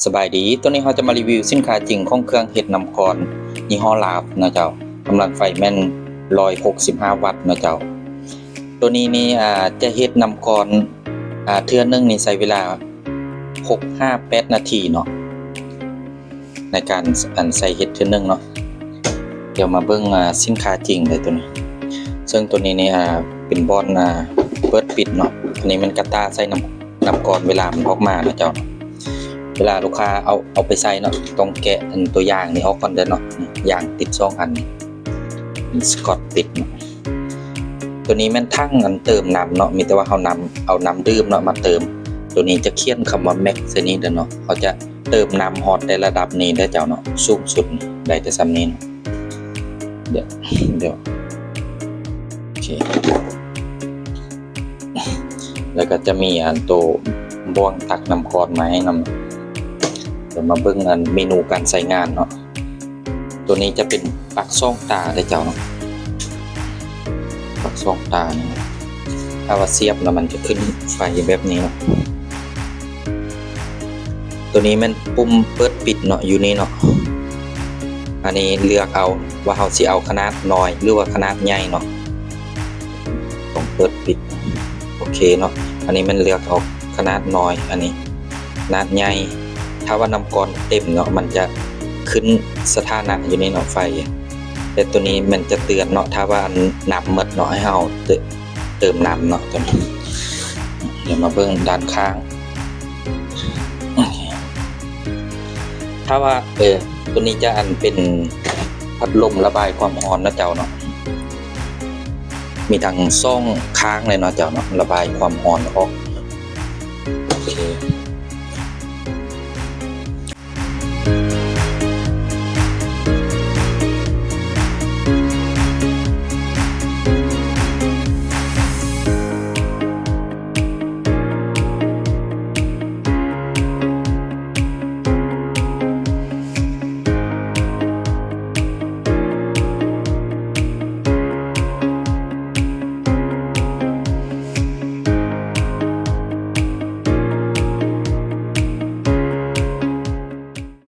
ສະບາຍດີ, ໂຕນີ້ເຮົາຈະມາຣີວິວສິນຄ້າຈິງຂອງເຄື່ອງເຮັດນ້ຳກ້ອນຍີ່ຫໍ້ລາບເນາະເຈົ້າ. ກຳລັງໄຟແມ່ນຮ້ອຍຫົກສິບຫ້າວັດເນາະເຈົ້າ. ໂຕນີ້ນີ້ ອ່າ ຈະເຮັດນ້ຳກ້ອນ ອ່າ ເທື່ອໜຶ່ງນີ້ໃຊ້ເວລາຫົກຫາແປດນາທີເນາະ ໃນການ ອັນ ໃສ່ເຮັດເທື່ອໜຶ່ງເນາະ. ດຽວມາເບິ່ງ ອ່າ ສິນຄ້າຈິງເລີຍໂຕນີ້. ເຊິ່ງໂຕນີ້ນີ້ ອ່າ ເປັນບ່ອນ ອ່າ ເປີດປິດເນາະ. ອັນນີ້ແມ່ນກະຕ່າໃສ່ນ້ຳ ນ້ຳກ້ອນເວລາມັນອອກມາເນາະເຈົ້າ. ເວລາລູກຄ້າເອົາ ເອົາໄປໃສ່ເນາະ ຕ້ອງແກະອັນຕົວຢາງນີ້ອອກກ່ອນເດີເນາະ. ຢາງຕິດສອງອັນນີ້ ສະກອດຕິດເນາະ. ໂຕນີ້ແມ່ນຖັງອັນເຕີມນ້ຳເນາະ, ມີແຕ່ວ່າເຮົານຳ ເອົານ້ຳດື່ມເນາະມາເຕີມ. ໂຕນີ້ຈະຂຽນຄຳວ່າແມັກໃສ່ນີ້ເດີເນາະ. ເຮົາຈະເຕີມນ້ຳຮອດໄດ້ລະດັບນີ້ເດີເຈົ້າເນາະ, ສູງສຸດໄດ້ແຕ່ສ່ຳນີ້ເນາະ. ດຽວ ດຽວ ໂອເຄ ແລ້ວກໍຈະມີອັນໂຕບ່ວງຕັກນ້ຳກ້ອນມາໃຫ້ນຳ. ດຽວມາເບິ່ງອັນເມນູການໃຊ້ງານເນາະ. ໂຕນີ້ຈະເປັນປາກສອງຕາເດີເຈົ້າເນາະ, ປາກສອງຕານີ້ ຖ້າວ່າສຽບແລ້ວມັນຈະຂຶ້ນໄຟແບບນີ້ເນາະ. ໂຕນີ້ແມ່ນປຸ່ມເປີດປິດເນາະ, ຢູ່ນີ້ເນາະ. ອັນນີ້ເລືອກເອົາວ່າເຮົາຊິເອົາຂະໜາດນ້ອຍ ຫຼືວ່າຂະໜາດໃຫຍ່ເນາະ ຂອງເປີດປິດ. ໂອເຄເນາະ, ອັນນີ້ແມ່ນເລືອກເອົາຂະໜາດນ້ອຍ, ອັນນີ້ຂະໜາດໃຫຍ່. ຖ້າວ່ານ້ຳກ້ອນເຕັມເນາະ ມັນຈະຂຶ້ນສະຖານະຢູ່ນີ້ເນາະ ໄຟ. ແຕ່ໂຕນີ້ມັນຈະເຕືອນເນາະ, ຖ້າວ່ານ້ຳໝົດເນາະ ໃຫ້ເຮົາເຕີ ເຕີມນ້ຳເນາະ. ໂຕນີ້ ດຽວມາເບິ່ງດ້ານຂ້າງ. ໂອເຄ ຖ້າວ່າ ເອີ ໂຕນີ້ຈະອັນເປັນພັດລົມລະບາຍຄວາມຮ້ອນເນາະເຈົ້າເນາະ, ມີທັງສອງຂ້າງເລີຍເນາະເຈົ້າເນາະ, ລະບາຍຄວາມຮ້ອນອອກ. ໂອເຄ